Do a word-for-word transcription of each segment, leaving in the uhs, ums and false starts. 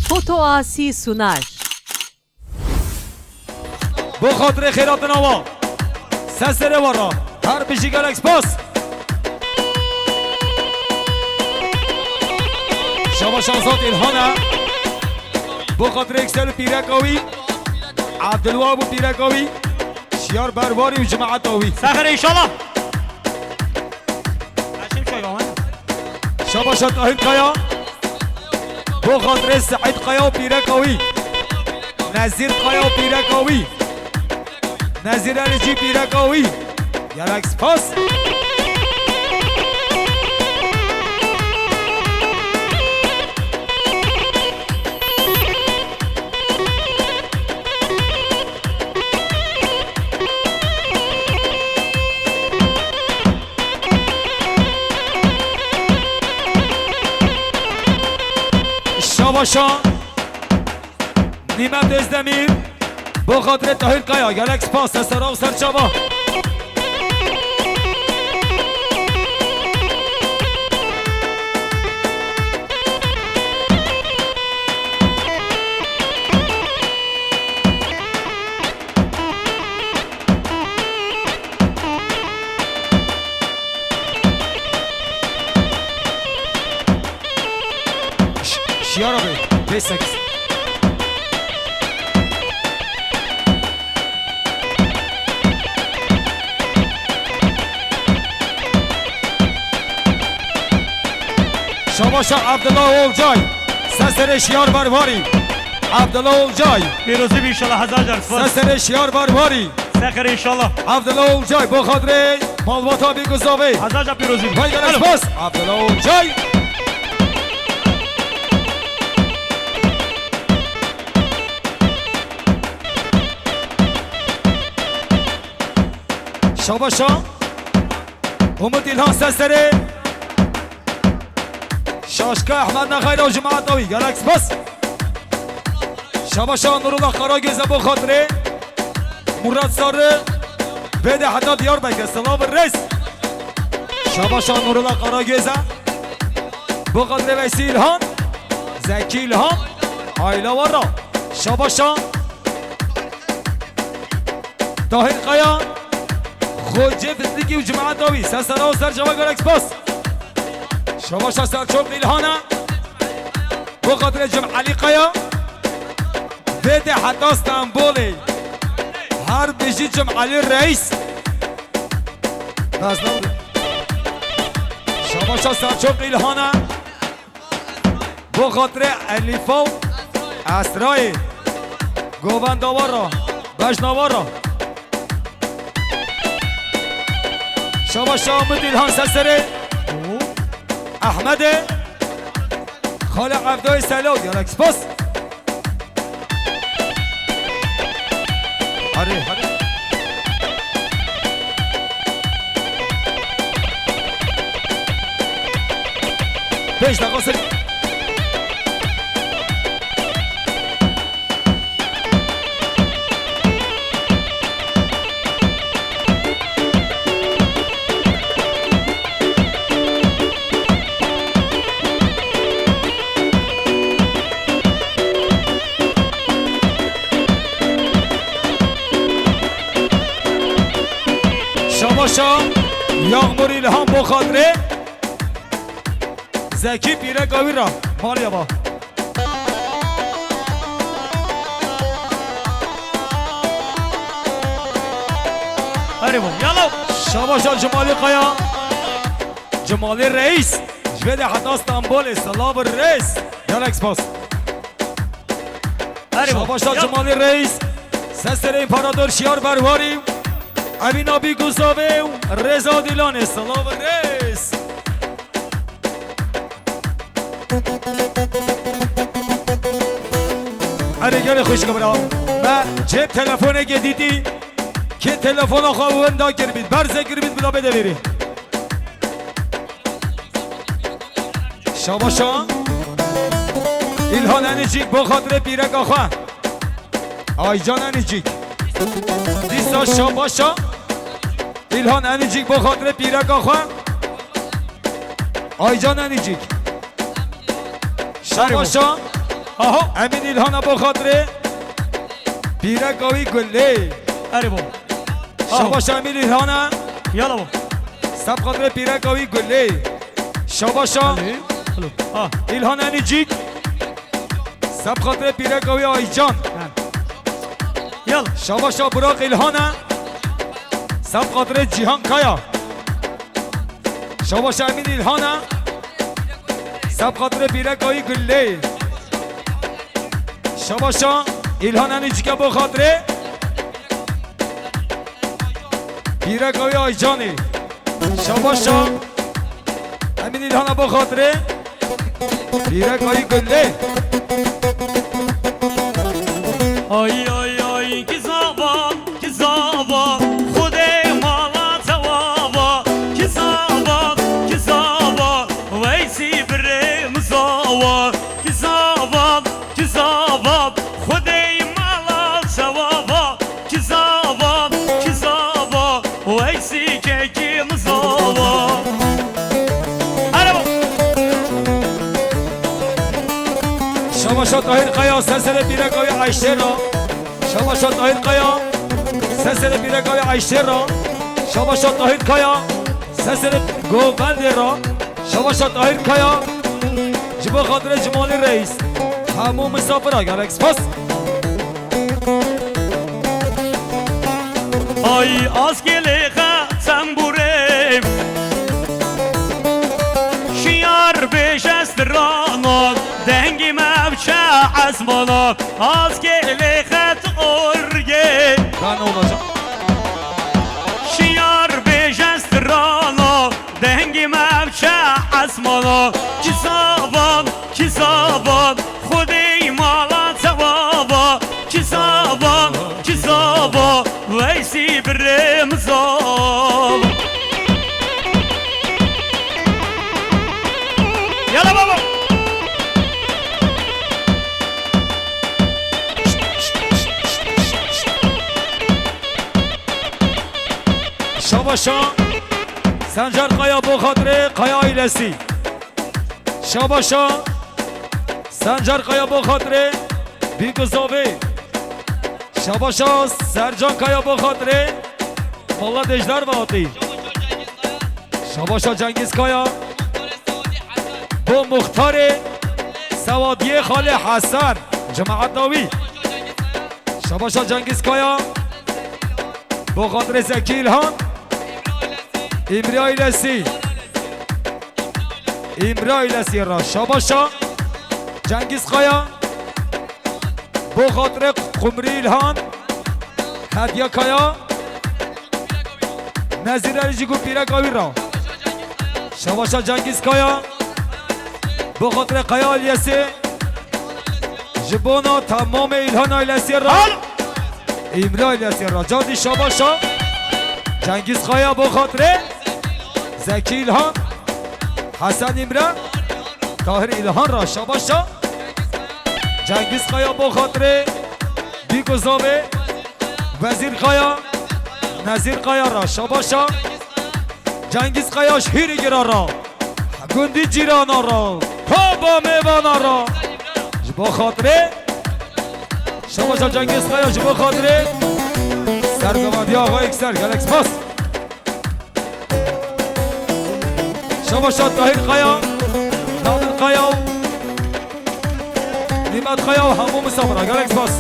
Foto Asi sunar. Bo xatirê xêratina wa. Seserê wa ra. Her bijî gelek spas. Şabaş Azad Îlhan e. Bo xatirê Yüksel û pîreka wî. Abdulwahab û pîreka wî. Şiyar Berwarî û cemaeta wî. Seferê înşallah. Şabaş Tahir Kaya. Bo xatirê Seîd Kaya û pîreka wî. Nezîr Kaya û pîreka wî. Nezîr Elîcî pîreka wî. Gelek spas. Şabaşa Nîmet Özdemir. Bo xatirê Tahir Kaya. Gelek spas. Sesera û serçava. Ş-, Şiyar abi, pê sekiz. Şabaşa Abdullah Olcay. Seserê Şiyar Berwarî. Abdullah Olcay. Pîrozî bî înşallah, hezar car spas. Seserê Şiyar Berwarî. Seferê înşallah. Abdullah Olcay, bo xatirê malbata bî guzavê. Hezar car pîrozî bî. Vay gelek spas. Abdullah Olcay. Şabaşa. Umut İlhan Seserê. Şaşka Ehmed Nexayra û cemaeta wî. Gelek spas. Şabaşa Nurullah Karagöz e bo xatirê Murat Sarı. Vê de heta Diyarbekir. Silav û rêz. Şabaşa Nurullah Karagöz e. Bo xatirê Veysî İlhan. Zekî İlhan. Ayla Varra. Şabaşa Tahir Kaya, Xocê Fizlikî û cemaeta wî. Sesera û serçava gelek spas. Şabaşa Selçuk Îlhan e. Bo xatirê Cem Elî Kaya. Vê de heta Stenbolê. Her bijî Cem Elî Reis. Şabaşa Selçuk Îlhan e. Bo xatirê Elîfa û Esrayê. Govenda Varra. Bejna Varra. Şabaşa Umut İlhan Seserê. Ehmedê. Xalê Evdoyê Selo. Gelek spas. Hadi, hadi. Pênc deqa ser. Şabaşa Yağmur İlhan bo xatirê Zekî pîreka wî ra. Maliye ba. Erê bo, yala. Şabaşa Cemalî Kaya. Cemalî Reis. Ji vê de heta Stenbolê. Silav û rêz. Gelek spas. Erê bo. Şabaşa Cemalî Reis. Seserê İmparator Şiyar Berwarî. Evîna Bîguzavê û Rêza Dîlanê. Silav û rêz. Erê gelê xweşik bira. Me cep telefonekê dîtî. Kê telefona xwe winda kiribît, berze kiribît bila bê deverê. Şabaşa. İlhan Enicik bo xatirê pîreka xwe. Aycan Enicik. Dîsa şabaşa. İlhan Enicik bo xatirê pîreka xwe. Aycan Enicik. Şabaşa. Aha. Emîn Îlhana bo xatirê pîreka wî Gulê. Erê bo. Aha. Şabaş Emîn Îlhana. Yala bo. Seb xatirê pîreka wî Gulê. Şabaşa. Alo. Alo. Ah. Îlhan Enîcîk. Seb xatirê pîreka wî Aycan. Ha. Yala. Şabaşa Burak Îlhana. Seb xatirê Cîhan Kaya. Şabaşa Emîn Îlhana. Seb xatirê pîreka wî Gulê. Şabaşa Îlhan Enîcîke bo xatirê pîreka wî Aycanê. Şabaşa Emîn Îlhana bo xatirê pîreka wî Gulê. Ay, ay, ay, kizava, kizava, Xwedê mala tewava, kizava, kizava, Weysî birê min zava, kizava, kizava, Xwedê mala tewava, kizava, kizava, Weysî kekî min zava. Erebo! Şabaşa Tahir Kaya, ser serê pîreka wî Ayşe ra. Şabaşa Tahir Kaya, ser serê pîreka wî Ayşe ra. Şabaşa Tahir Kaya, ser serê govendê ra. Şabaşa Tahir Kaya, ji bo xatirê Cimalî Reis. Hemû misafira gelek spas. Ay, askelê xetem burê. Şiyar bêje strana, dengê me biçe ezmana, askelê xet orgê. Daha ne olacak? Şiyar bêje strana, dengê me biçe ezmana, kizava, kizava, Xwedê mala tewava, kizava, kizava, Weysî birê min zava. Yala baba! Şabaşa Sencar Kaya bo xatirê Kaya ailesi. Şabaşa Sencar Kaya bo xatirê Bîk û Zavê. Şabaşa Sercan Kaya bo xatirê Mala Dêjdar ve hatî. Şabaşa Cengiz Kaya bo muxtarê Sewadiyê Xalê Hesen. Cemaeta wî. Şabaşa Cengiz Kaya bo xatirê Zekî İlhan. Îmrî ailesi. Îmrî ailesî ra şabaşa. Cengiz Kaya. Bo xatirê Qumrî İlhan. Hediye Kaya. Nezîr Erîcîk û pîreka wî ra. Şabaşa Cengiz Kaya. Bo xatirê Kaya ailesî. Ji bona temamê İlhan ailesî ra. Al! Îmrî ailesî ra. Cadî şabaşa. Cengiz Kaya bo xatirê Zekî İlhan, Hesen Îmre, Tahir İlhan ra şabaşa. Cengiz Kaya bo xatirê Bîk û Zavê, Wezîr Kaya, Nezîr Kaya ra şabaşa. Cengiz Kaya ji hîrî gira ra, gundî cîrana ra, kaba mêvana ra. Ji bo xatirê Şabaşa Cengiz Kaya, ji bo xatirê sergovendiya Axa Yüksel, gelek spas. Şabaşa Tahir Kaya, Nadir Kaya, Nîmet Kaya û hemû misafira, gelek spas.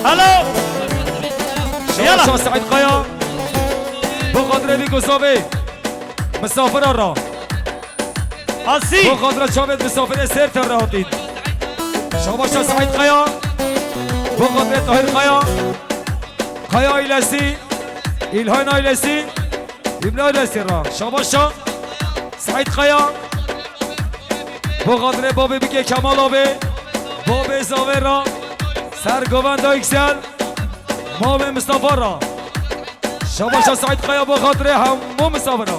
Hello. Şabaşa Seîd Kaya. Bo xatirê vî gozavê. Misafira ra. Asî. Bo xatira çavêt misafirê ser te re hatîn. Şabaşa Seîd Kaya. Bo xatirê Tahir Kaya. Kaya ailesi. İlhan ailesi. Îmrî ailesi ra. Şabaşa Seîd Kaya. Bo xatirê babê bikê Kemal abi. Babê zavê ra. Sergovenda Yüksel. Mamê Mistefa ra. Şabaşa Seîd Kaya bo xatirê hemû misafira.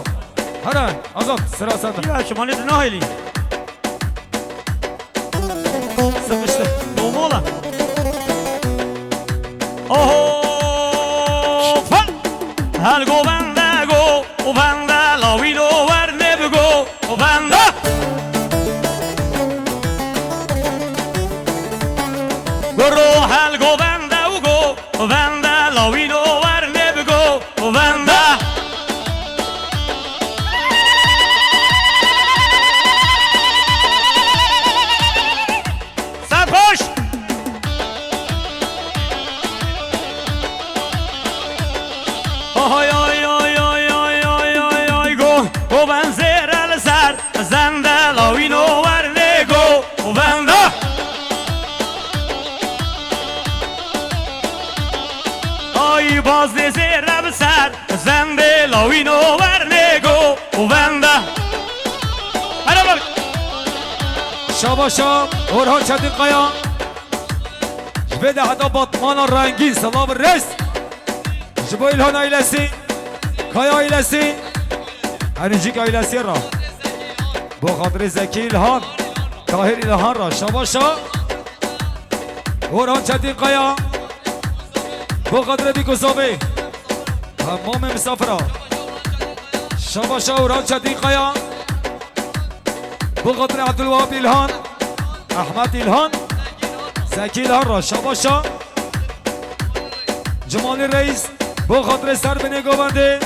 Here, Azad, sira sende. Ya, şima lê dinahêlî. Işte, domola. Oho, fal. Hel govende, govende, lawîno wernê bi govende. Goro hel govende û govende, lawîno wernê bi govende. Serpoş! Ay, ay, ay, go, go ben zêre li ser, zende lawîno wernê go, go benda. Ay, bazdê zêre bi ser, zendê lawîno wernê go, go benda. Hele bak. Şabaşa Orhan Çetinkaya. Ji vê de heta Batmana rengîn, silav û rêz. Ji bo Îlhan ailesî, Kaya ailesî, Henîcik ailesî re. Bo xatirê Zekî Îlhan, Tahir Îlhan re. Şabaşa Orhan Çetinkaya. Bo xatirê Bîk û Zavê. Temamê misafira. Şabaşa Orhan Çetinkaya. Bo xatirê Abdulwahab Îlhan, Ahmet Îlhan, Zekî Îlhan re. Şabaşa Cemalî Reis, bo xatirê Serbinê Govendê.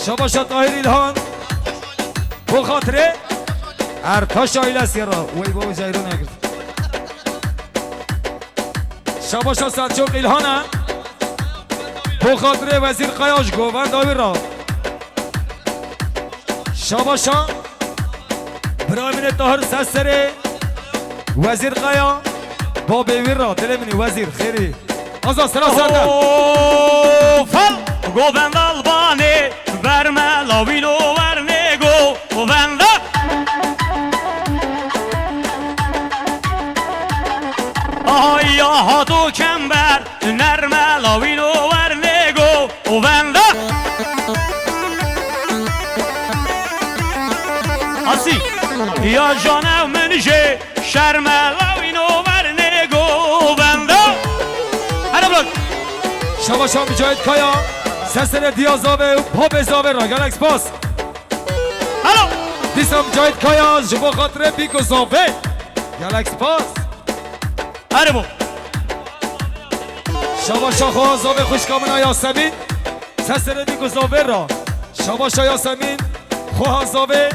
Şabaşa Tahir Îlhan, bo xatirê Ertaş ailesî re. Wey bo Ceyran egirt. Şabaşa Selçuk Îlhan e. Bo xatirê Wezîr Kaya ji govenda wî re. Şabaşa birayê min ê Tahir Seserê Wezîr Kaya. Babê wî re dilê min ê Wezîr xêrî. Aza sira serde. O fal govenda Albanê, verme lawîno wernê govenda. Ay ya hato kember, nerme lawîno wernê govenda. Asî, ya jane min jê, şerme lawîno wernê govenda. Hele bırak. Şabaşa Mücahit Kaya, Seserê Diya Zavê û Babê Zavê re gelek spas. Alo. Dîsa Mücahit Kaya ji bo xatirê Bîk û Zavê. Gelek spas. Erê bo. Şabaşa xweha Zavê xwişka min a Yasemîn. Seserê Bîk û Zavê re. Şabaşa Yasemîn xweha Zavê.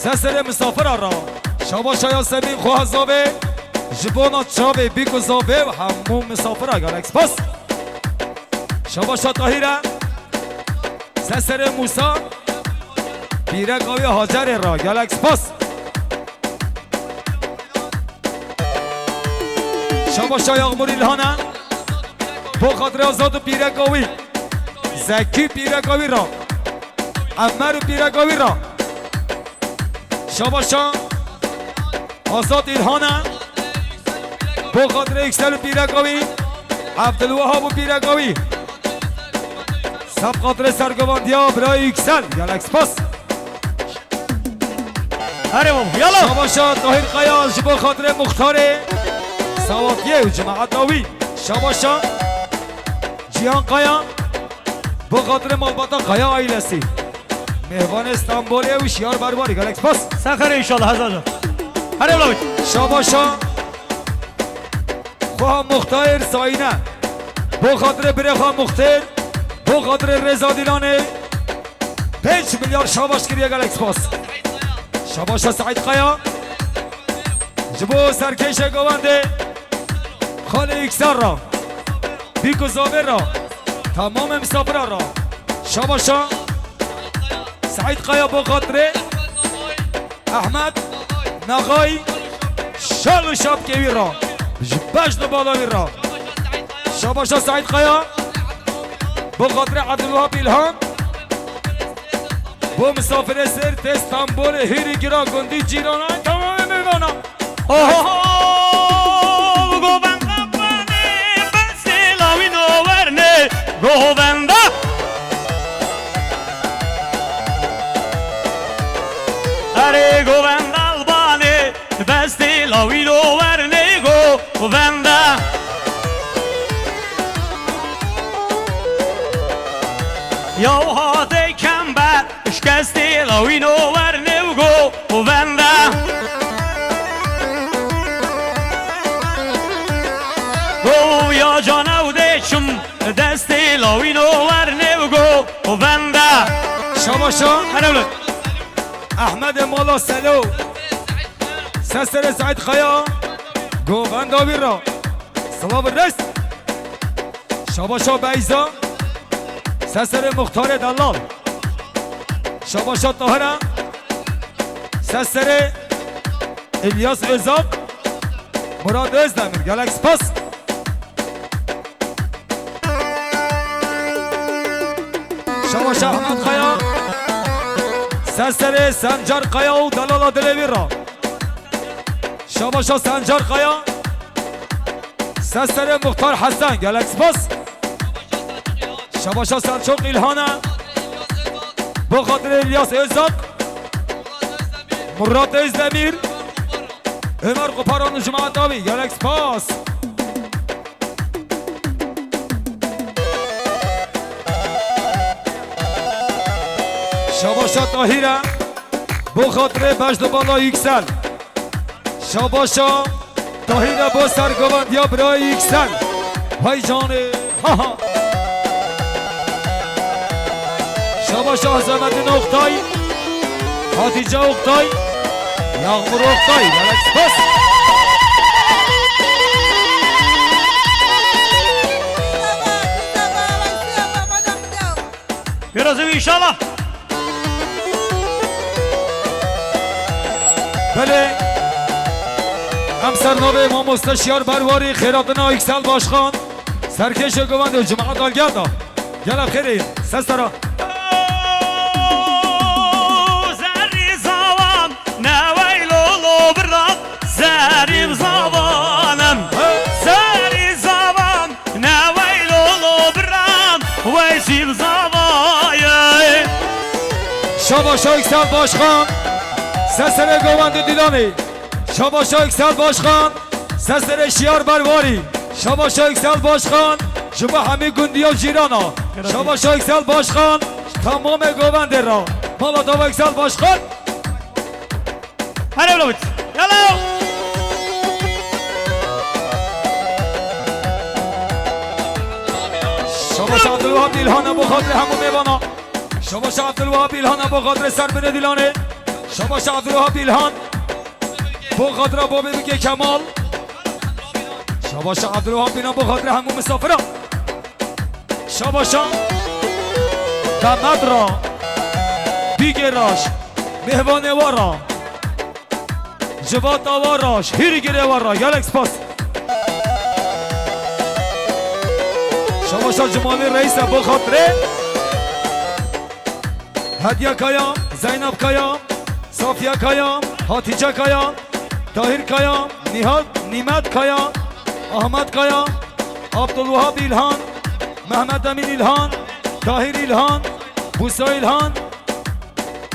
Seserê misafira re. Şabaşa Yasemîn xweha Zavê. Ji bona çavê Bîk û Zavê û hemû misafira gelek spas. Şabaşa Tahîre. Seserê Mûsa, pîreka wî Hacerê re gelek spas. Şabaşa Yağmur Îlhan e, bo xatirê Azad û pîreka wî, Zekî pîreka wî re, Emmer û pîreka wî re. Şabaşa Azad Îlhan e. Bo xatirê Yüksel û pîreka wî, Abdulwahab û pîreka wî. Seb xatirê sergovendiya birayê Yüksel. Gelek spas. Erê babo, yala. Şabaşa Tahir Kaya ji bo xatirê muxtarê Sawatiyê û cemaeta wî. Şabaşa Cihan Kaya. Bo xatirê malbata Kaya ailesî. Mêvanê Stenbolê û Şiyar Berbarî. Gelek spas. Sen xerê inşallah, hezar can. Herê lawit. Şabaşa xweha Muxtayir Sayîne. Bo xatirê birê xwe Muxtêr. Bo xatirê Rêza Dîlanê. Pênc milyar şabaş kiriye, gelek spas. Şabaşa Seîd Kaya. Ji bo serkêşê govendê. Xalê Yüksel ra. Bîk û Zavê ra. Tamamê misafira ra. Şabaşa. Seîd Kaya bo xatirê. Ehmed. Nexay. Şal û şapkê wî ra. Ji bejn û bala wî ra. Şabaşa Seîd Kaya. Bo xatirê Abdulwahab Îlhan. Bo misafirê ser tê Stenbolê, hîrî gira gundî cîrana, tamamê mêvana. Oho, govenda banê, bensê lawîno wernê, govenda. Erê govenda Albanê, bensê lawîno wernê. Şabaşa. Her ewlad. Ehmedê Mala Selo. Seserê Seîd Kaya. Govenda wî ra. Silav û rêz. Şabaşa Beyza. Seserê Muxtarê Delal. Şabaşa Tahira. Seserê İlyas Özak. Murat Özdemir. Gelek spas. Şabaşa Ahmet Kaya. Seserê Sencar Kaya û delala dilê wî ra. Şabaşa Sencar Kaya. Seserê Muxtar Hesen. Gelek spas. Şabaşa Selçuk İlhan'a. Bo xatirê İlyas Özak. Murat Özdemir. Ömer Koparan û cemaat abi. Gelek spas. Şabaşa Tahir'e. Bo xatirê Beşdibala Yüksel. Şabaşa Tahir'e bo sergovendiya birayê Yüksel. Vay canê. Ha ha. Şabaşa Azamettin Oktay. Hatice Oktay. Yağmur Oktay. Gelek spas. Pêroz bî înşallah. Belê. Em ser navê mamoste Şiyar Berwarî, Xêratina Yüksel Başkan, serkêşê govendê û cemaat algehda. Gel ev xêrê, ses tera. Zerrî zavan, ne weylo lo bira, zerrî zavan em. Zerrî zavan, ne weylo lo biram, wey sîv zavayê. Şabaşa Yüksel Başkan, seserê govendê Dîlanê. Şabaşa Yüksel Başkan, seserê Şiyar Berwarî. Şabaşa Yüksel Başkan, ji bo hemî gundiya cîrana. Şabaşa Yüksel Başkan, tamamê govendê ra. Mala dava Yüksel Başkan. Her ewle bit. Yala. Şabaş Abdülvahap İlhan'a bo xatirê hemû mêvana. Şabaş Abdülvahap İlhan'a bo xatirê ser binê Dîlanê. Şabaş Abdülvahap İlhan. Bo xatira babê bike Kemal. Şabaş Abdülvahap İlhan bo xatirê hemû misafira. Şabaşa Demet ra, Bîgê Raş, mêvanê wa ra, civata wa ra, hîrgirê wa ra, gelek spas. Şabaşa Cumalî Reîs e bo xatirê Hediye Kaya, Zeynep Kaya, Safiye Kaya, Hatice Kaya, Tahir Kaya, Nihat, Nimet Kaya, Ahmet Kaya, Abdülvahap İlhan, Mehmet Emin İlhan, Tahir İlhan, Busa İlhan,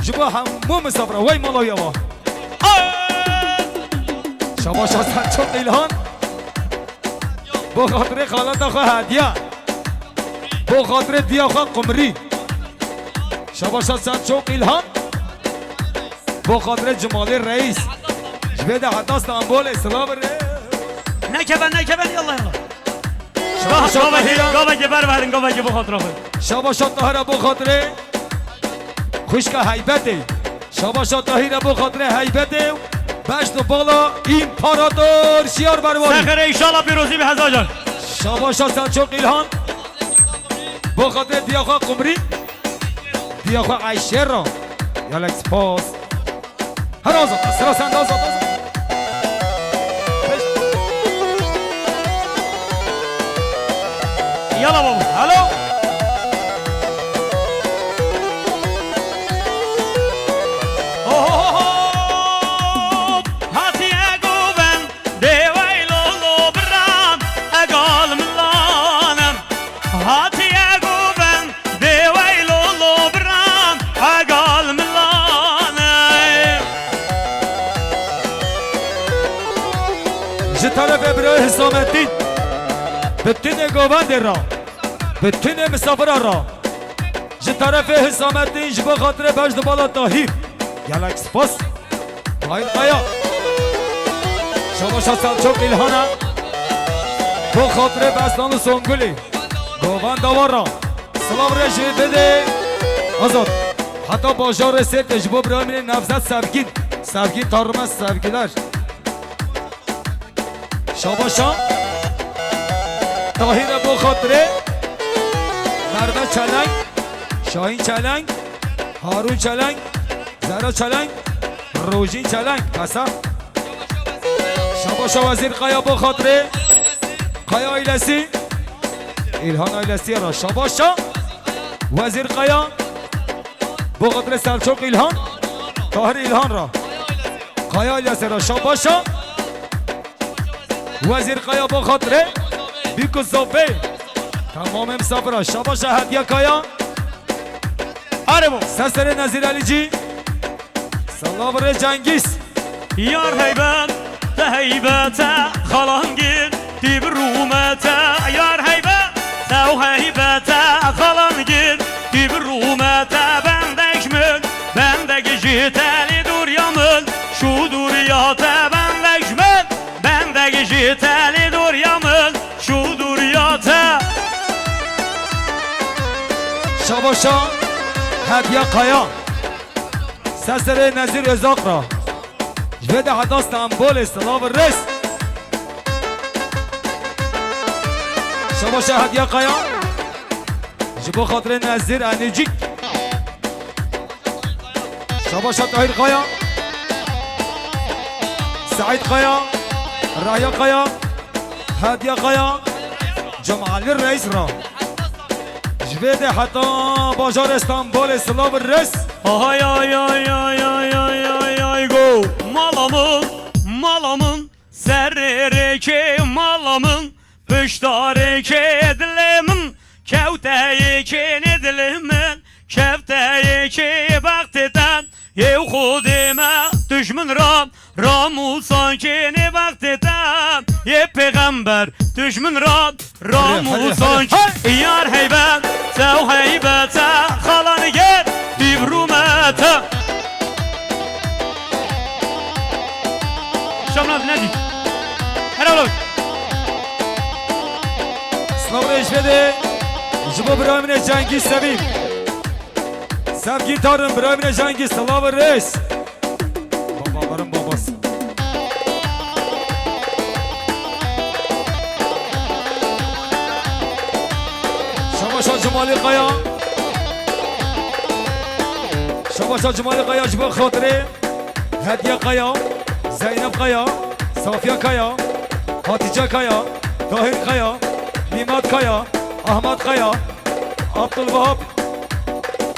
ji bo hemû misafira wey mala wî ava. Şabaşa Selçuk İlhan. Bo xatirê xaleta xwe Hediye. Bo xatirê diya xwe Qumrî. Şabaşa Selçuk İlhan. Bo xatirê Cumalê Reis. Ji vê de heta Stenbolê silav re. Nekeve, nekeve, yallah, yallah. Şabaşa Tahira. Gavekê berverin, gavekê bo xatira xwe. Şabaşa Tahira bo xatirê xwişka Heybetê. Şabaşa Tahira bo xatirê Heybetê. Beş li bala împarator Şiyar Berwarî. Sexere, înşallah pîrozî bi hezacan. Şabaşa Selçuk İlhan. Bo xatirê diya xwe Qumrî. Diya xwe Eyşê ra. Gelek spas. Her azad, sıra sende azad, azad. Yala baba, alo. Hop, hatiye govendê wey lolo biram, egal milanem. Hatiye govendê wey lolo biram, egal milanem. Ji terefê birayê Hisamettin, bi tinê govendê re, bi tinê misafira re. Ji terefê Hisamettin ji bo xatirê Beşdibala Tahîr. Gelek spas. Tahîr Kaya. Şabaşa Selçuk İlhan'a. Bo xatirê Bestan û Songulî. Govenda wa re. Silav re jê bide. Azad. Heta bajarê Sêrtê ji bo birayê min ê Nevzet Sevgîn. Sevgîn tarime sevgiler. Şabaşa. Tahîre bo xatirê. Merve Çeleng. Şahîn Çeleng. Harûn Çeleng. Zehra Çeleng. Rojîn Çeleng. Pesa. Şabaşa Wezîr Kaya bo xatirê. Kaya ailesi. İlhan ailesi ya da Şabaşa. Wezîr Kaya. Bo xatirê Selçuk İlhan. Tahir İlhan ra. Kaya ailesi ra. Şabaşa. Wezîr Kaya bo xatirê. Bîku Zobê. Tamamê misafira. Şabaşa Hediye Kaya. Arebo. Seserê Nezîr Elîcî. Silav rê Cengîz. Yar heybet, te heybete, xalangir, tî bi rûmete. Yar heybet, te heybete, xalangir, tî bi rûmete. Bendek ji min, bendek ji te lê dûriya min, şû dûriya te. Bendek ji min, bendek ji te lê dûriya min, şû dûriya te. Şabaşa Hediye Kaya. Seserê Nezîr Özak ra. Ji vê de heta Stenbolê silav û rêz. Şabaşa Hediye Kaya. Ji bo xatirê Nezîr Enîcik. Şabaşa Tahîr Kaya. Seîd Kaya. Rahya Kaya. Hediye Kaya. Cemalî Reis ra. Ji vê de heta bajarê Stenbolê silav û rêz. Ay, ay, ay, ay, ay, ay, ay, ay, go. Mala min, mala min, serê rêkê mala min, pişta rêkê dilê min, kewte yê kênê dilê min, kewte yê kê bextê te, yê Xwedê me tujmin ra, Ramûsan kênê bextê te, yê pêxember tujmin ra, Ramûsan. Hadi, hadi, hadi. Yar heybet, sew heybete, xalan ger, dîv rûmete. Şamnaz ne dî? Her oğlum. Silav rêj vede, ji bo birayê min ê Cengîz Sevîm. Sevgî Tarım, birayê min ê Cengîz, silav û rêz. Babaların babası. Şabaşa Cumali Kaya. Şabaşa Cumali Kaya ji bo xatirê Hediye Kaya, Zeynep Kaya, Safiye Kaya, Hatice Kaya, Tahir Kaya, Nimat Kaya, Ahmet Kaya, Abdülvahap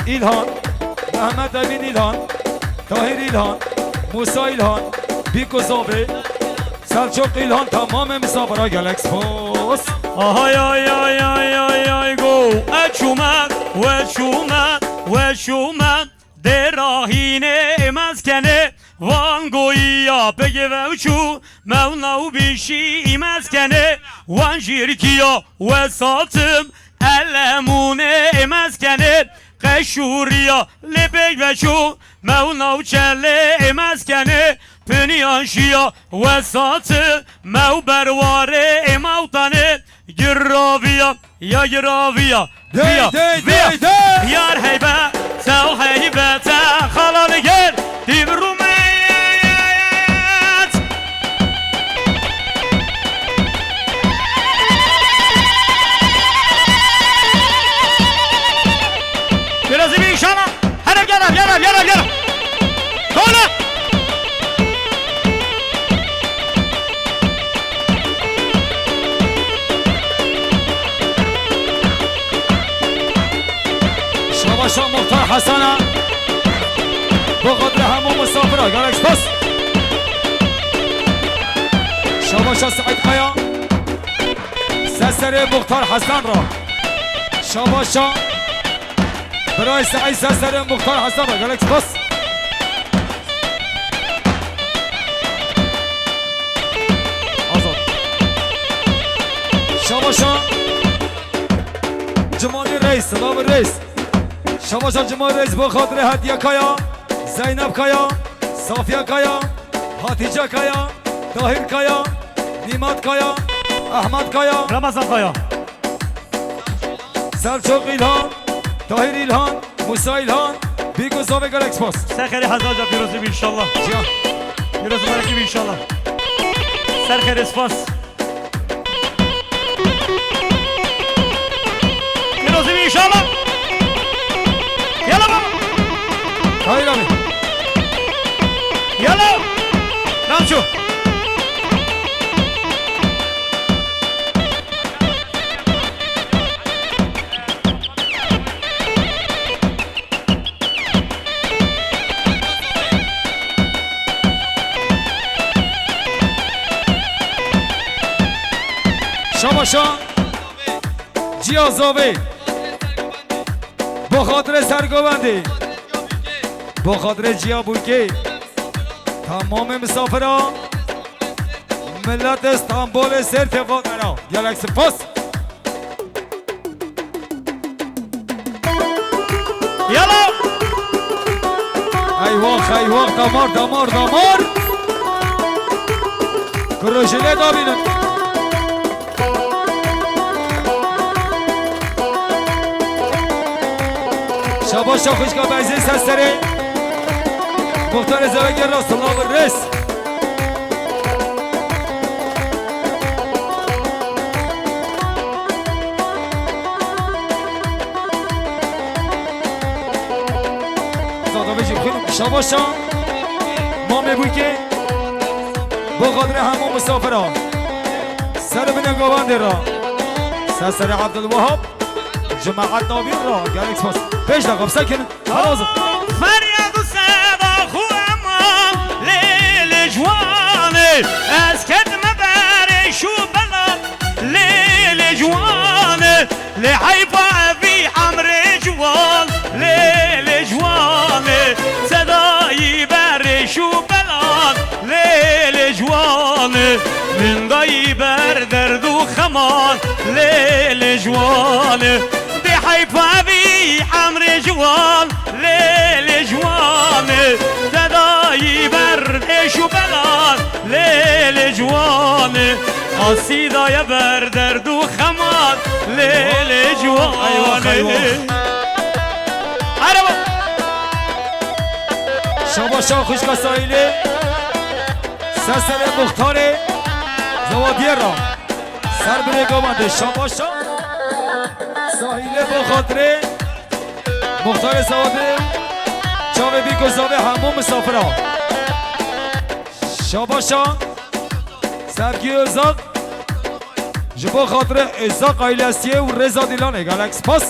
İlhan, Mehmet Emin İlhan, Tahir İlhan, Musa İlhan, Biko Zabi, Selçuk İlhan, tamamê misafira gelek spas. Ay, ay, ay, ay, ay, ay, go. Eçûme, weçûme, weçûme. Dê rahînê mezkenê, van goyiya pege vewçû, mewna û bîşî mezkenê, wan jîrkiya wesatim, elemûnê mezkenê, qeşûriya lê pêk veçû, mewna û çelê mezkenê, piniyan şiya wesati, mew berwarê mewtanê, giraviya, ya giraviya, Dey, viya, dey, viya. Dey, dey. Yar heybe, sew heybete, xalan ger, dîv rûmet. Biraz bir inşallah. Hele gel, gel, gel, gel. Kola. Şabaşa Muxtar Hesena. Bo xatirê hemû misafira, gelek spas. Şabaşa Seîd Kaya. Seserê Muxtar Hesen ra. Şabaşa. Birayê Seîd Seserê Muxtar Hesen ra. Gelek spas. Azad. Şabaşa. Cumali Reis, Silavi Reis. Şabaşa Cumali Reis, bo xatirê Hediye Kaya, Zeynep Kaya, Safiye Kaya, Hatice Kaya, Tahir Kaya, Nimat Kaya, Ahmet Kaya. Ramazan Kaya. Selçuk İlhan, Tahir İlhan, Musa İlhan, Bîk û zavê gelek spas. Ser xêrê hezar ca pîrozî bî înşallah. Ciya. Pîrozî berekî bî înşallah. Ser xêrê spas. Pîrozî bî înşallah. Yala baba. Hayır abi. Yala. Ramço. Şabaşa. Ciya zavê. Bo xatirê sergovendê. Bo xatirê ciya bûkê. Tamamê misafira. Milletê Stenbolê ser têvat era. Gelek spas. Yala! Eyvah, eyvah, damar, damar, damar! Kurojine dabînin. Şabaşa xwişka Beyzê ser serê. Muxtarê Zevegê ra silav û rêz. Zadabê jî xwîn şabaşa. Mamê bûkê. Bo xatirê hemû misafira. Ser binê govendê ra. Ser serê Abdulwahab. Cemaat navîn ra. Gelek spas. Pêş de qapse kinin. Feryad û seda xwe eman lê li ciwanê. Ez ketime berê şû bela lê li ciwanê. Lê heyfa evî emrê ciwan lê li ciwanê. Sedayî berê şû belan lê li ciwanê. Min dayî ber derd û xeman lê li ciwanê. Dê heyfa vî emrê ciwan lê lê ciwanê. Te dayî ber êş û belan lê lê ciwanê. Asî daye ber derd û xeman lê lê ciwanê. Eyvah, eyvah. Araba. Şabaşa xwişka Sahîlê. Ser serê muxtarê Zewadiyê ra. Ser birê govendê şabaşa. Sahîlê bo xatirê muxtarê Zewadê. Çavê bîk û zavê hemû misafira. Şabaşa. Sevgî Özak. Ji bo xatirê Özak ailesiyê û Rêza Dîlanê gelek spas.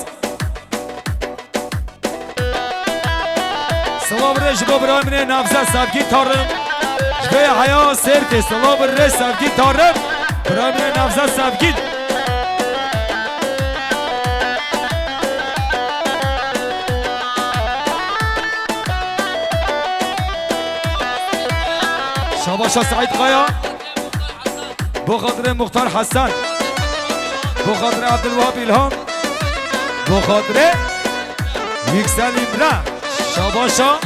Silav rê ji bo birayê min ê Nevzet Sevgîn Tarım. Ji vê heya Sêrtê silav rê Sevgîn Tarım. Birayê min ê Nevzet Sevgîn. Şabaşa Seîd Kaya. Bo xatirê Muxtar Hesen. Bo xatirê Abdulwahab İlhan. Bo xatirê Yüksel İmre. Şabaşa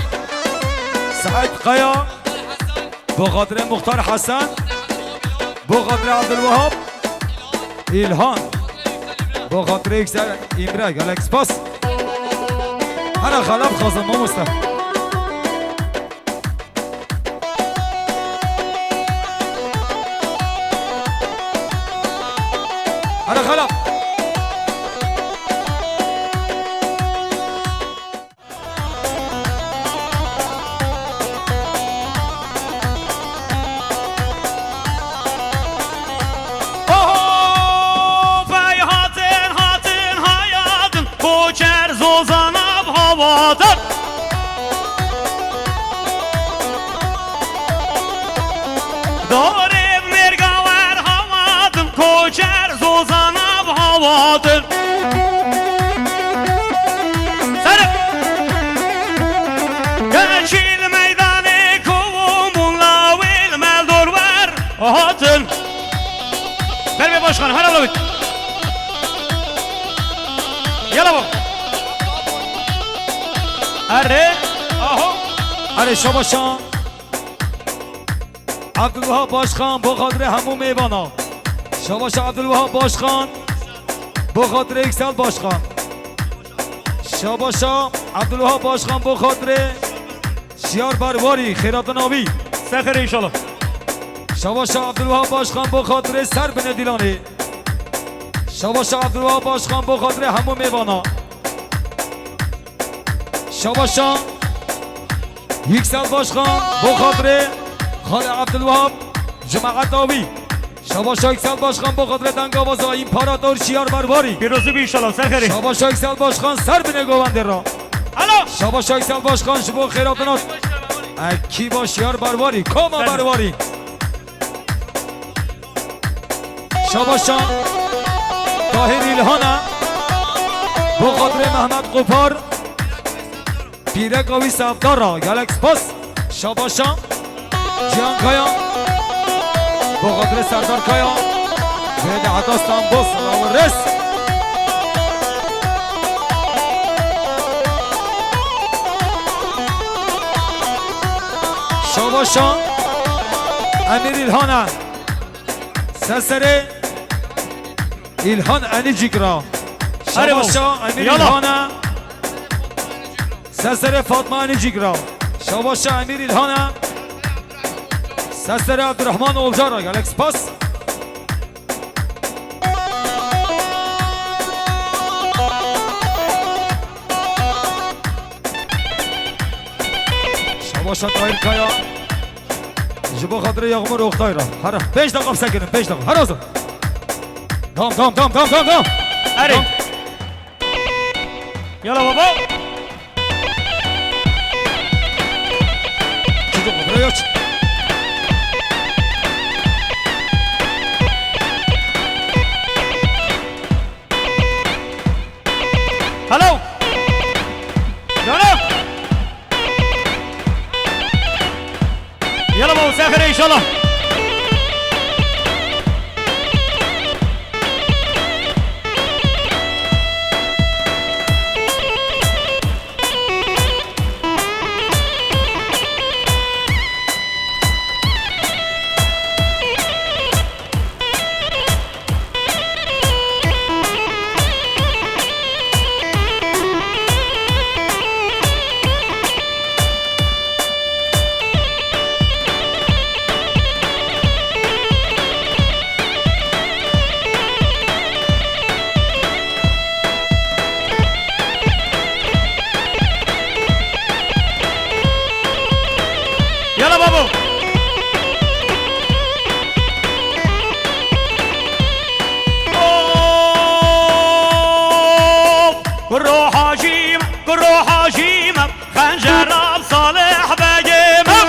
Seîd Kaya. Bo xatirê Muxtar Hesen. Bo xatirê Abdulwahab İlhan. Bo xatirê Yüksel İmre. Gelek spas. Hera xelaf xazin mamoste. Hera xelaf. Oho, vey hatin, hatin, hayadin, koçer zozan av havatin. Dorê mêrga wer havatin, koçer zozan av havatin. Ser. Geçîl meydanê kovûmûn lawêl mel dor wer hatin. Ber be başkan, her alawit. Yala bak. Erê, aho. Erê şabaşa. Abdulwahab Başkan, bo xatirê hemû mêvana. Şabaşa Abdulwahab Başkan, bo xatirê Yüksel Başkan. Şabaşa Abdulwahab Başkan bo xatirê Şiyar Berwarî, xêratina wî. Ser xêrê înşallah. Şabaşa Abdulwahab Başkan bo xatirê Serbinê Dîlanê. Şabaşa Abdulwahab Başkan bo xatirê hemû mêvana. Şabaşa Yüksel Başkan bo xatirê Xalê Abdulwahab, cemaeta wî. Şabaşa Yüksel Başkan bo xatirê dengabaza împarator Şiyar Berwarî. Pîrozî bî înşallah, ser xêrê. Şabaşa Yüksel Başkan, Serbinê govendê ra. Alo. Şabaşa Yüksel Başkan ji bo xêratina ekîba Şiyar Berwarî, koma Berwarî. Şabaşa Tahir İlhan'a, bo xatirê Mehmet Qopar. Pîreka wî Serdar ra gelek spas. Şabaşa Cihan Kaya. Bo xatirê Serdar Kaya. Vê de heta Stenbol, selaw û rêz. Şabaşa Emîr İlhan'a. Seserê İlhan Enicik ra. Şabaşa Emîr İlhan'a. Seserê Fatma Enicik ra. Şabaşa Emîr İlhan'a. Seserê Abdurrahman Olca ra. Gelek spas. Şabaşa Tahir Kaya. Ji bo xatirê Yağmur Oktay ra. Hera. Pênc deqa bisekinin, pênc deqa. Her hazır. Devam, devam, devam, devam, devam, devam. Erê. Devam. Yala baba. Çocuk, buraya aç. Hello. Canım. Yala baba, ser xêrê înşallah. Yala babo. Of, kuro Hacî me, kuro Hacî me, xencera Salih Begê me.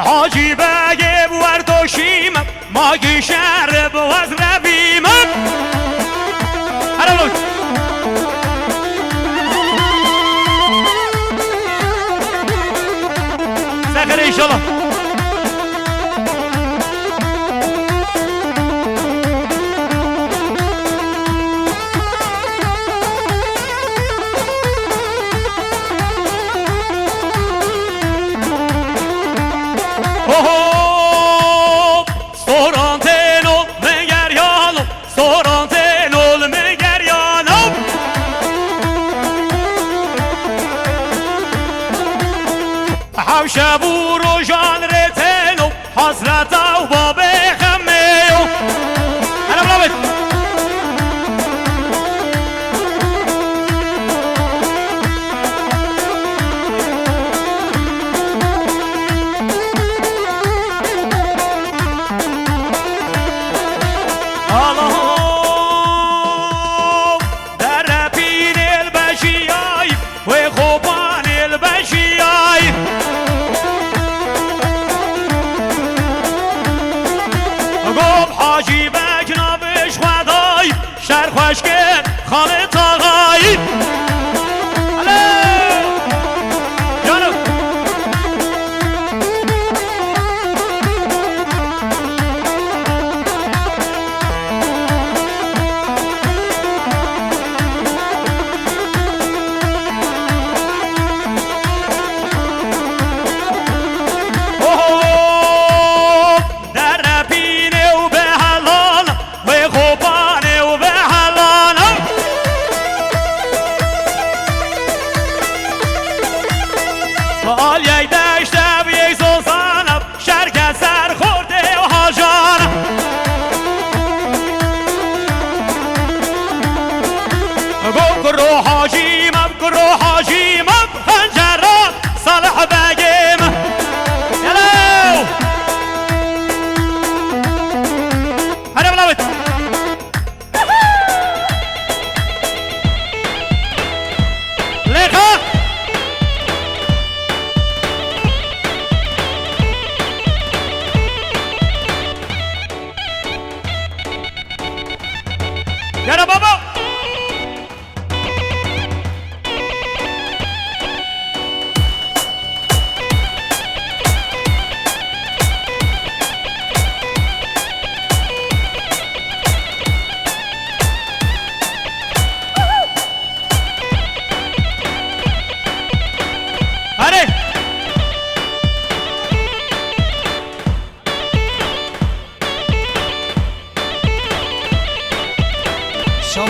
Hacî Begê bi wer doşî me. Ma gîşer bi wez revî min. Helal olsun. Ser xêrê înşallah. Oho! Soran tên ol min geryan ol, soran tên ol min geryan ol. Hewşe bû rojan rê tên ol, hasreta û babê xemê yo. Hele bila bit. Alo, derepînê li bejiyayî, wê xopanê li bejiyayî.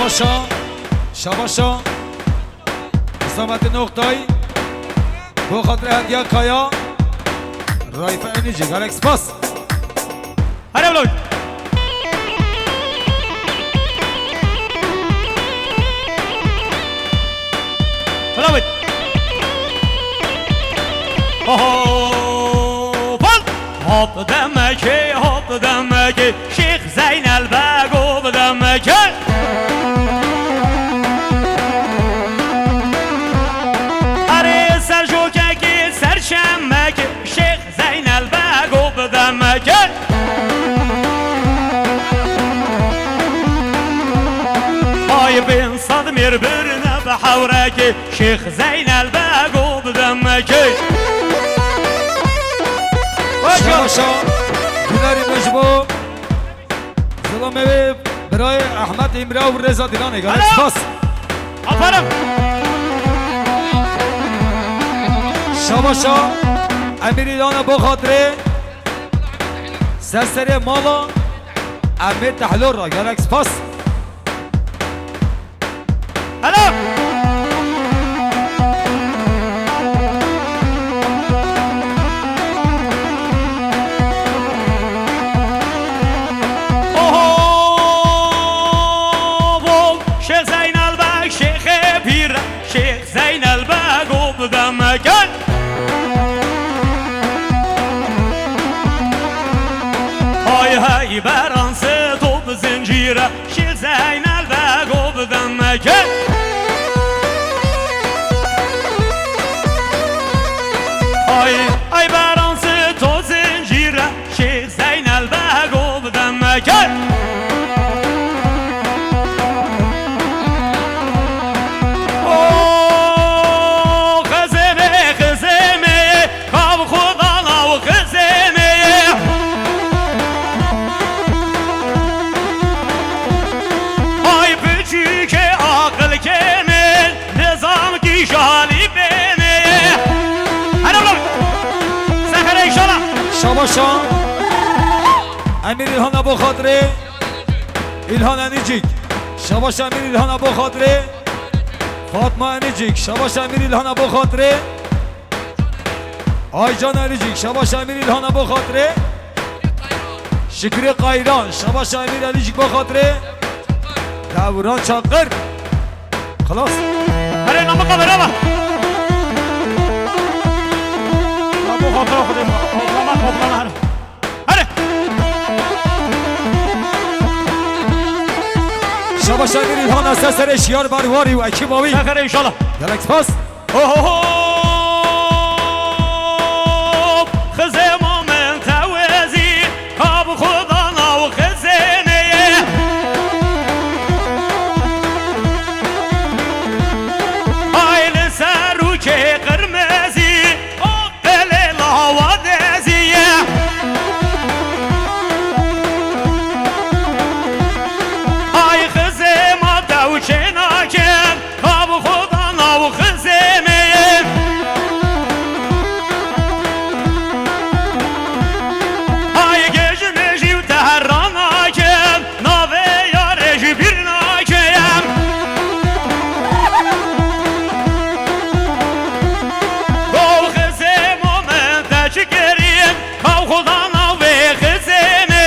Şa, şabaşa. Hüsamettin Oktay. Bo xatirê Hediya Kaya. Rayfe Ünücü. Gelek spas. Hele bila wît. Bila wît. Oho, bal. Hat demekê, hat demekê, Şêx Zeynel Bego bi demekê. Erê ser jokekê, ser çemekê, Şêx Zeynel Bego bi demekê. Ay bin sed mêr birine bi hewrekê, Şêx Zeynel Bego bi demekê. Şaşa, gülerî me ji bo zilamê wê birayê Ehmed Îmra û Rêza Dîlanê. Gelek spas. Aferin. Şabaşa, Emîr Îlana bo xatirê Ser serê mala Emê Tehlor ra gelek spas. Helal. Oho, bol Şêx Zeynel Beg, Şêxê Pîr, Şêx Zeynel Bego bi demekê. Hay hey beran se to bi zincîre, Şêx Zeynel Bego bi demekê. Hay, ay beran se to zincîre, Şêx Zeynel Bego bi demekê. O xizêmê, xizêmê, kav xudan aw xizêmê. Ay piçûkê aqil kêmê, nizam kî jalî bêmê. Hele ulan. Sefere inşallah. Şabaşa. Emîr Îlhan Ebo Xatirê. Îlhan Enîcik. Şabaş Emîr Îlhan Ebo Xatirê. Fatma Enîcik. Şabaş Emîr Îlhan Ebo Xatirê. Aycan Enîcik. Şabaş Emîr Îlhan Ebo Xatirê. Şükrü Qayran. Şabaş Emîr Enîcik Bo Xatirê. Dewran Çakır. Xilas. Herê namika berava. Ya bo xatira Xwedê ma. Toplama, toplama, herê. Herê. Şabaş Emîr Îlhan Ese serê Şiyar Berwarî û ekîba wî. Sefere inşallah. Gelek spas. Oho. Xizêma min tewezî, ka bi xudan aw xizêmê ye. Ay li ser rûkê qirmezî, o qilê lawa dezî ye. Ay xizêma tew çê nakin, Ka bi xudan aw xizêmê ye. Ay gejin jî û tehran nakim, navê yarê jî bîr nakim. Dol xizêmo min te çi kirî? Kaw xudan aw vê xizêmê.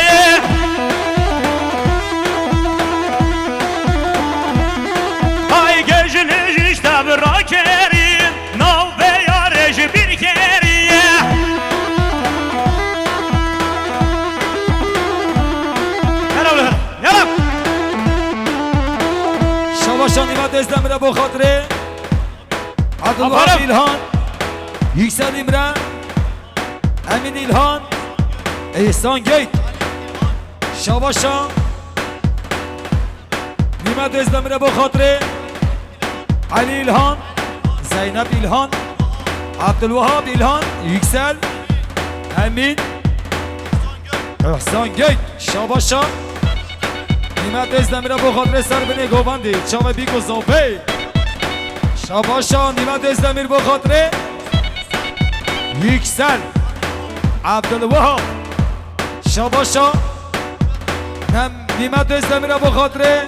Ay gejin ji te bi rakerî, nav vê yarê ji bîr keriye. Helal, helal. Şabaşan Nîmet Özdemir e bo xatirê. Abdulwahab Aferin. İlhan, Yüksel İmre, Emin İlhan, İhsan Gök, Şabaşa, Nimet Özdemir e bo xatirê, Ali İlhan, Zeynep İlhan, Abdulwahab İlhan, Yüksel, Emin, İhsan Gök, Şabaşa, Nîmet Özdemir e bo xatirê ser binê govendê, çavê bîk û zopê. Şabaşa Nîmet Özdemir bo xatirê. Yüksel. Abdülwahab. Şabaşa Nem-, Nîmet Özdemir e bo xatirê.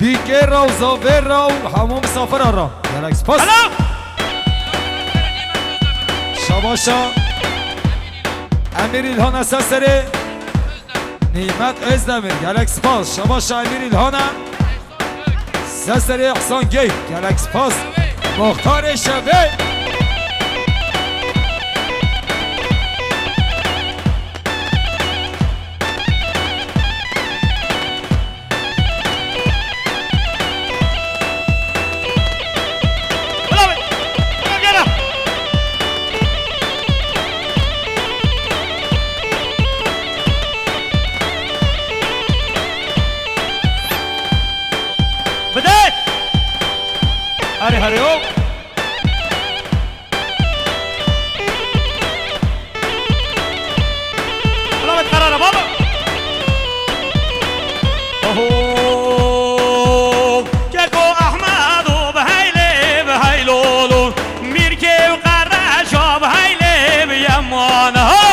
Bîkê ra û zavê ra û hemû misafira ra. Gelek spas. Hello! Şabaşa Emîr İlhan Eseserê. Nîmet Özdemir. Gelek spas. Şabaşa Emîr İlhan'a. Seserê Ehsan Gök. Gelek spas. Muxtarê Şevê. Bide! Herê herê o. Selamet karara baba. Oho. Keko Ahmedo bi heylê bi heylolo. Mîrkê û Qereşo bi heylê bi yemana. Ho.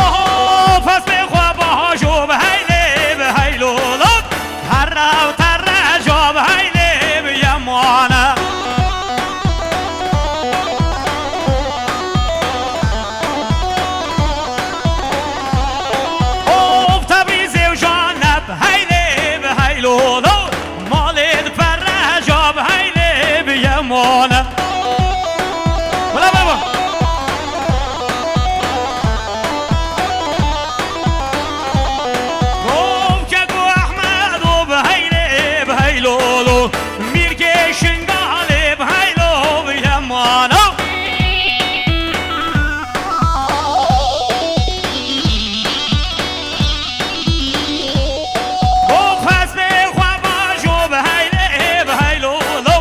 Oho, festê xwe bahajo bi heylê bi heylolo. Herre û terre jo bi heylê bi yemane. Of Tebrîzê û Jane bi heylê bi heylolo. Malê di perre jo bi heylê bi yemane. Wela baba. Gov Keko Ehmedo bi heylê bi heylolo. Mîrkê Şingalê bi heylo bi yemano. Gov hespê xwe bajo bi heylê bi heylolo.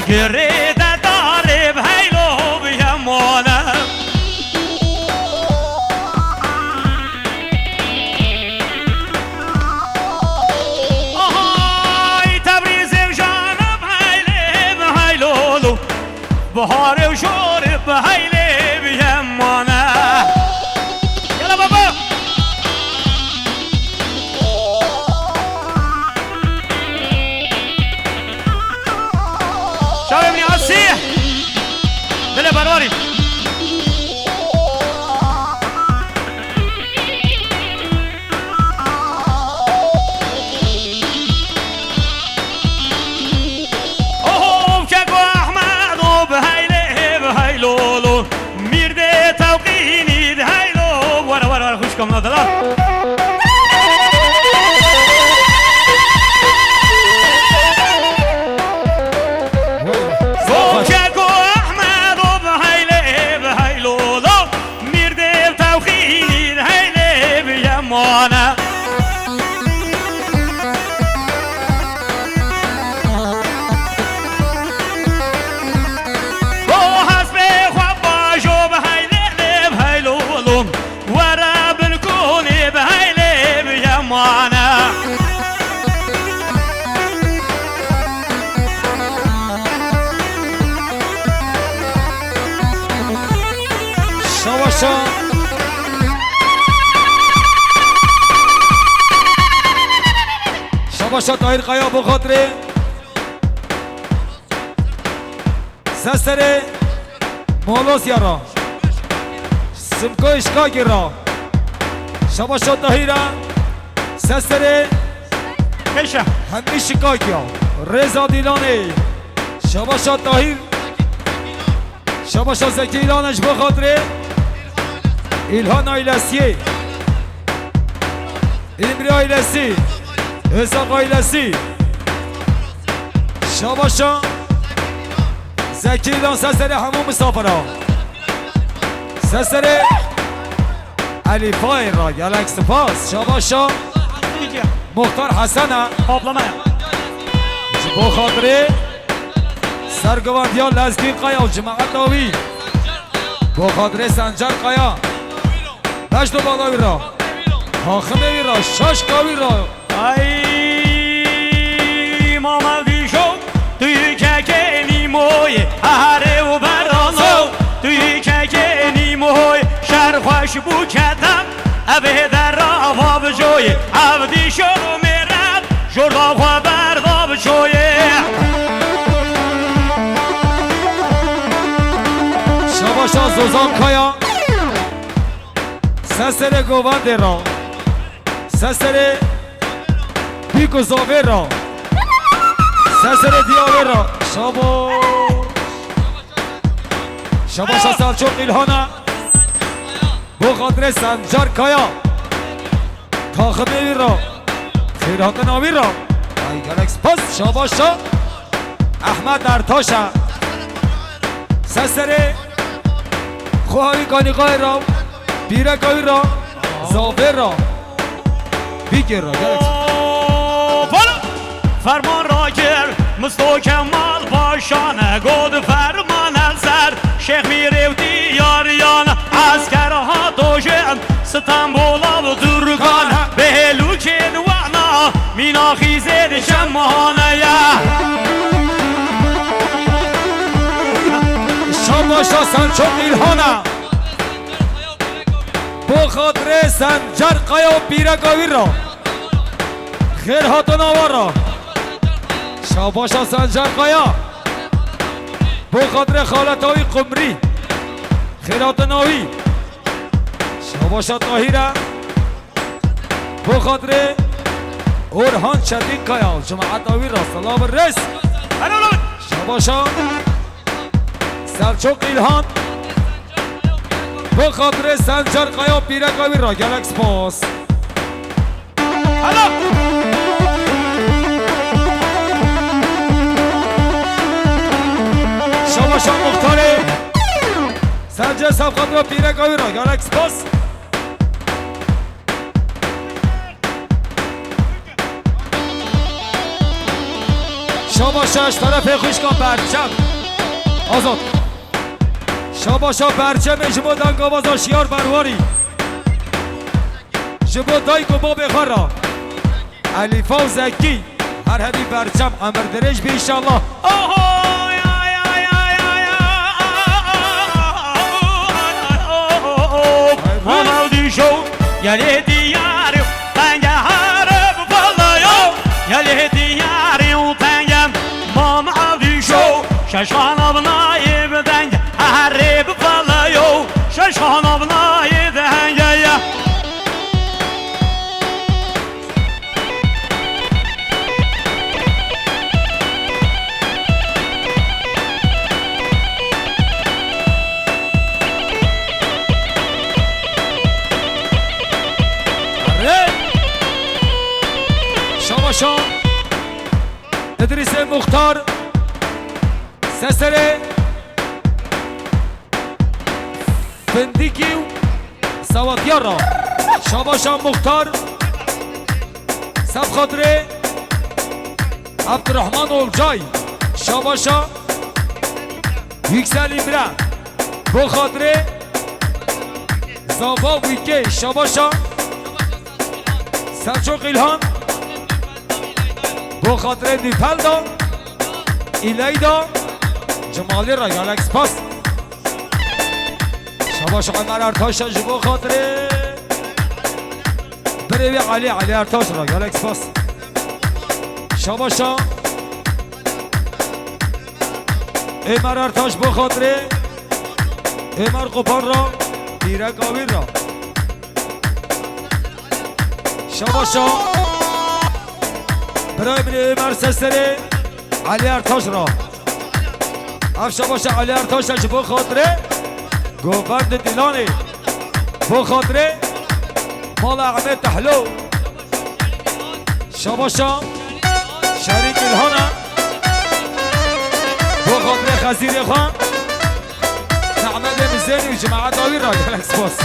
Girê te darê bi heylo bi yemane. Ahay Tebrîzê û Jana bi heylê bi heylolo. Biharê û jorê bi heylê bi yemane. Yala baba. Şarê min asî. Dilê barwarî. Oho, Keko Ehmedo bi heylê, bi heylolo. Mîrdê Tewqînî di heylo. Were, were, were, xwişka min dila. Keko Ehmedo bi heylê, bi heylolo. Mîrdê Tewqînî di heylê bi yemane. Bo hespê xwe bajo bi heylê lê bi heylolo. Were bin konê bi heylê bi yemane. Şabaşa. Şabaşa Tahir Kaya bo xatirê. Seserê Molosya ra. Simko Şikakî ra. Şabaşa Tahîra. Seserê Keşe. Hemî Şikakî ya. Rêza Dîlanê. Şabaşa Tahîr. Şabaşa Zekî Îlane ji bo xatirê Îlhan ailesiyê. Îmrî ailesî. Özak ailesî. Şabaşa Zekî Îlan Seserê hemû misafira. Seserê Elîfayê ra gelek spas. Şabaşa Muxtar Hesena. Paplama ya. Ji bo xatirê sergivandiya Lezgîn Kaya û cemaeta wî. Bo xatirê Sencer Kaya. Beş do bala wî ra. Haximê wî ra. Şaşka wî ra. Ay, mama vîşo, tu kekê nîmoyê, aharê û berano, tu kekê nîmoyê, şer xweş Ji bo ketem evê dera va bi joyê, ev dîşo mêret jorda xwe berda bi joyê. Şabaşa Zozan Kaya. Seserê govendê ra. Seserê bîk û zavê ra. Seserê diyawê ra. Şabo. Şabaşa Selçok İlhan'a. Bo xatirê Sencar Kaya. Taximê wî ra. Xêrhatina wî ra. Ay gelek spas. Şabaşa Ahmet Ertaş'a. Seserê xwe hawî kanîqayê ra. Pîreka wî ra. Zavê ra. Bîkê ra. Gelek spas. Ferman rakir, Misto Kemal Paşa ne god ferman el ser. Şêx Mîrê û diyariyan esker hato jin. Stenbola bi Turkan, bêhêlûkên wana, mîna xîzên şemane ye. Şabaşa Selçok İlhan'a. Bo xatirê Sencar Kaya û pîreka wî ra. Xêr hatina we ra. Şabaşa Sencar Kaya. Bo xatirê xaleta wî Qumrî. Xêr hatina wî. Şabaşa Tahîre. Bo xatirê Orhan Çetinkaya û cemaeta wî ra silav û rêz. Şabaşa Selçok İlhan. Bo xatirê Sencar Kaya û pîreka wî ra gelek spas. Hela! Şabaşa Muxtarê. Sence Sefqat ve Pîreka wî ra gelek spas. Şabaşa ji terefê xwişka Berçem. Azad. Şabaşa Berçemê ji bo dengabaza Şiyar Berwarî. Ji bo dayik û babê xwe re. Elîfa û Zekî. Her hebî Berçem emir dirêj bî înşallah. Oho, ya, ya, ya, ya, ya. Mam ew dîşo, gelê diyarê, tenge here bi palayo. Gelê diyarê û tenge, mam ew dîşo, şeşana binayê bi denge, herê bi palayo. Şeşana binayê denge ye. Şabaşa Îdrîsê Muxtar, Seserê Findikî û Sewatiya ra. Şabaşa Muxtar. Sefxatirê Abdurrahman Olcay. Şabaşa Yüksel İmre. Bo xatirê Zava Wîkê. Şabaşa Selçuk İlhan. Bo xatirê Nîpelda. İleyda. Cemalî ra gelek spas. Şabaş Ömer Ertaş'a ji bo xatirê birê wî Elî, Elî Ertaş ra gelek spas. Şabaşa Ömer Ertaş bo xatirê Ömer Kopan ra, Pîreka wî ra. Şabaşa birayê min ê Ömer Seserê Elî Ertaş ra. Ev şabaşa Elî Ertaş e ji bo xatirê Govend Dîlanê. Bo xatirê Mala Ehmed Tehlo. Şabaşa Şerîk İlhan e. Bo xatirê xezîrê xwe. Nehmedê Mizênî û cemaeta wî ra gelek spas.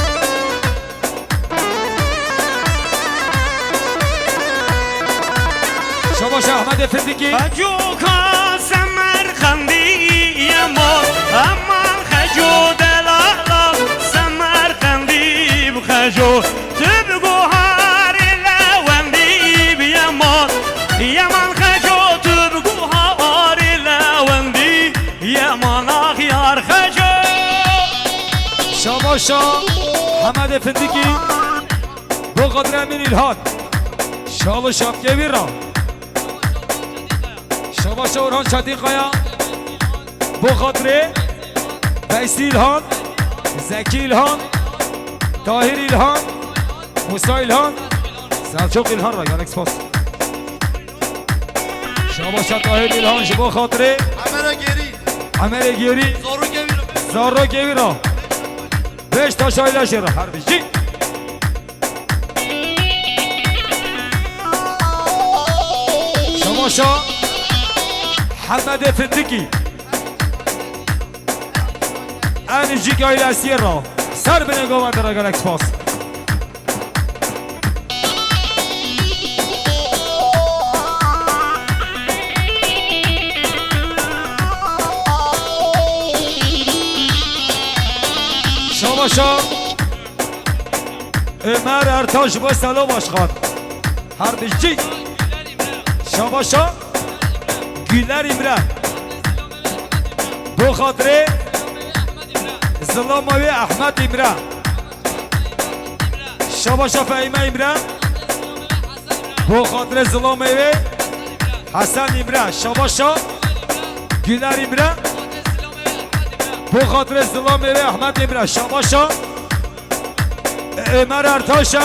Şabaş Ehmedê Findikî. Coka Semerqendî yema, eman xeco delala, Semerqendî bi xeco, tu bi guharê lewendî bi yema, yeman xeco, tu bi guharê lewendî. Yeman axyar xeco. Şaba Şa Hemedê Findikî, bo xatirê Emîn Îlhan. Şal û şapkê wî ra. Şabaşa Orhan Çetinkaya, bo xatirê Veysî Îlhan, Zekî Îlhan, Tahîr Îlhan, Musa Îlhan, Selçuk Îlhan ra gelek spas. Şabaşa Tahîr Îlhan ji bo xatirê Emere Gêrî. Emerê Gêrî. Zarokê wî ra. Zarokê wî ra. Beş taşa ile jê re her bijî. Şabaşa Hemedê Findikî. Enîcîk ailesiyê ra. Ser binê govende ra gelek spas. Şabaşa Ömer Ertaş ve Selo Başkan. Her bijî. Şabaşa Güler İmre. Bo xatirê Zilamê wê Ahmet İmre. Şabaşa Fehîme İmre. Bo xatirê Zilamê wê Hesen İmre. Şabaşa Güler İmre. Bo xatirê Zilamê wê Ahmet İmre. Şabaşa Ömer Ertaş'a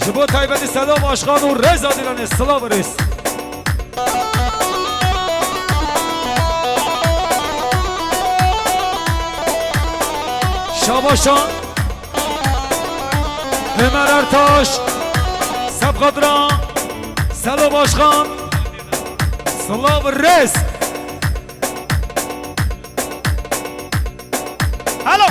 ji bo taybetî Selo Başkan û Reza Dilanê silav û rêz. Şabaşa Ömer Ertaş, Sebqadra, Selo Başkan, silav û rêz. Alo.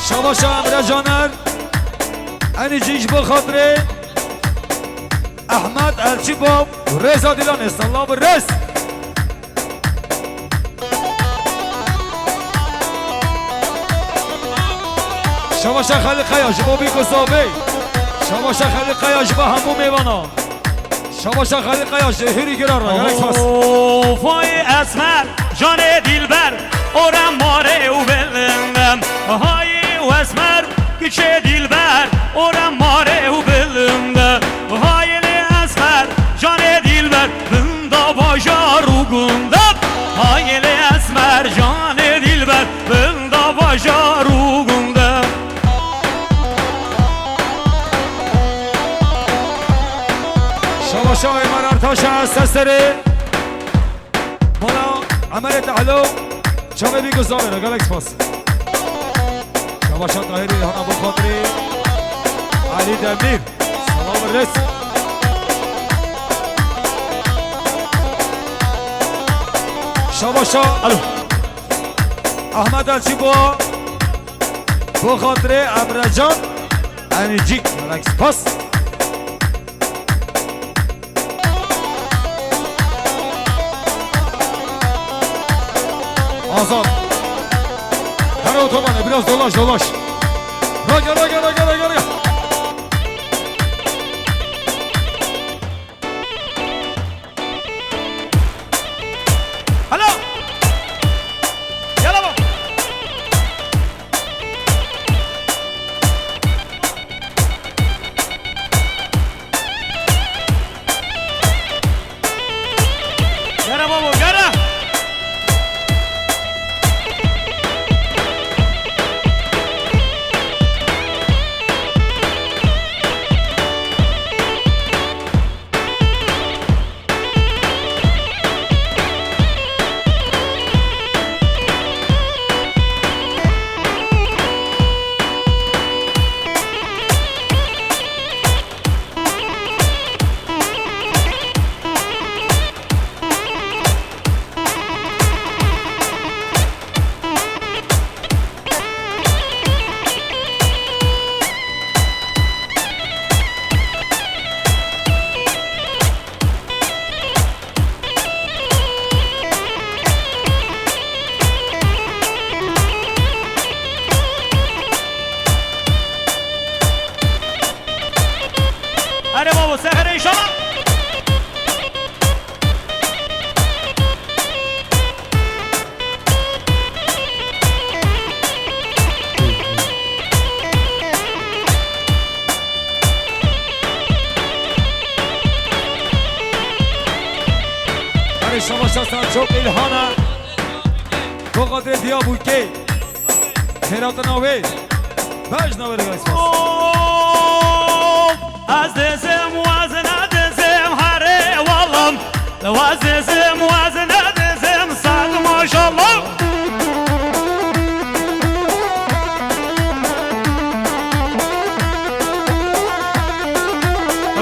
Şabaşa Emre Caner. Enî cî ji bo xatirê Ahmet Elçi Bab. Reza Dilanê, silav û rêz. Şabaşa Xelîl Kaya ji bo bîk û zavê. Şabaşa Xelîl Kaya ji bo hemû mêvana. Şabaşa Xelîl Kaya ji hûrî giran re. Gelek spas. Of, ay esmer, canê dilber, orem mare û bilindem. Hay esmer, kiçê dilber, orem mare û bilinde. Hay lê esmer, canê dilber, binda bajar û gundem. Hay lê esmer, canê dilber, binda bajar û gundem. Şabaşa Ömer Ertaş'a seserê. Mala Emelê Tehlo. Çavê bîk û zavê re. Gelek spas. Şabaşa Tahirî hana bo xatirê Elî Demîr. Silav û rêz. Şabaşa. Alo. Ahmet Elçî bo. Bo xatirê Emrecan Enîcîk. Gelek spas. Azad. Her otomane biraz dolaş, dolaş. Raga, raga, raga, raga, raga. Alo. Yala bak. Gere babo, gere. Hadi babo, seher inşallah. Şabaşa Selçuk İlhan'a. Bo xatirê Diyabûkê. Xêratina wê. Bejna wê, Rex Bas. Ez dizim, wezne dizim, herê walam. Wez dizim, wezne dizim, sed maşallah.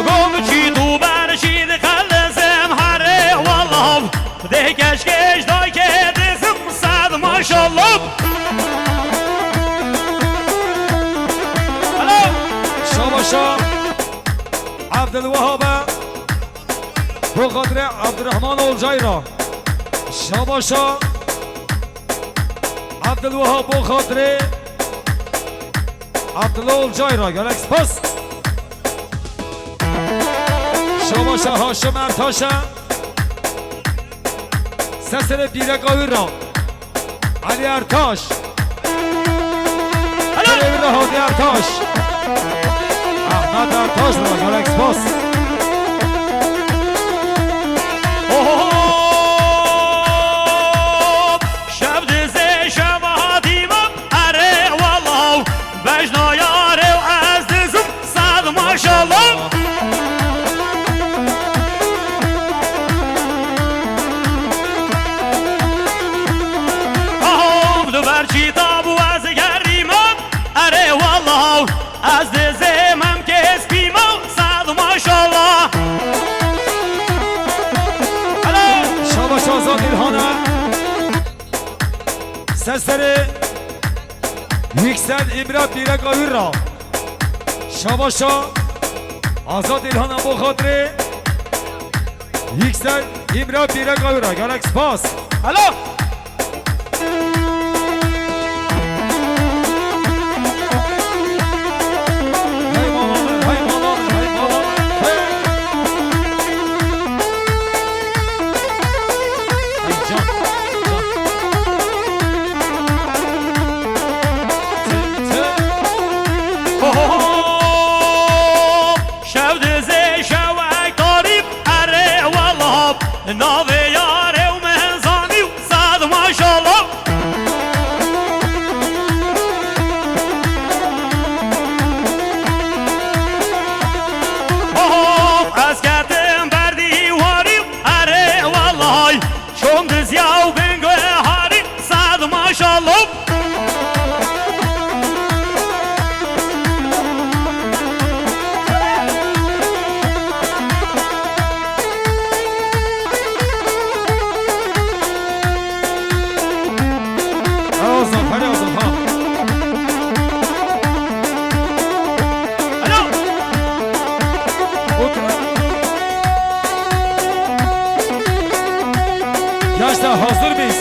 Gom çî tu ber çî diqelizim, herê walam. Dê keşkeş dayke dizim, sed maşallah. Hello. Şabaşa Abdülwahab e. Bo xatirê Abdurrahman Olcay ra. Şabaşa Abdülwahab bo xatirê Abdullah Olcay ra. Gelek spas. Şabaşa Haşim Ertaş e. Seserê pîreka wî ra. Ali Ertaş. Helal. Pîrê wî ra Hadi Ertaş. Ahmet Ertaş ra. Gelek spas. Oho. Şev dizê şeva dîmim, erê walaw. Bejna yarê ez dizim, sed maşallah. Aho, du ber çî tabû ez gerîmim, erê walaw. Ez dizim em kes bîmim, sed maşallah. Helal. Şabaş Azad İlhan'a. Seserê Yüksel İmra pîreka wî ra. Şabaşa Azad İlhan'a bo xatirê Yüksel İmra pîreka wî ra. Gelek spas. Hello. Hey mama, hey mama, hey mama, hey. Hey can, can. Tı, tı. Oho. Şev dizê şewek tarî, erê wela, navê yarê û min zanî û sed maşallah. Oho, ez ketim ber dîwarî, erê welay, çom diziya û bin guharî, sed maşallah. Ozan, hadi Ozan, ha. Alo. Otur. Gençler, hazır mıyız?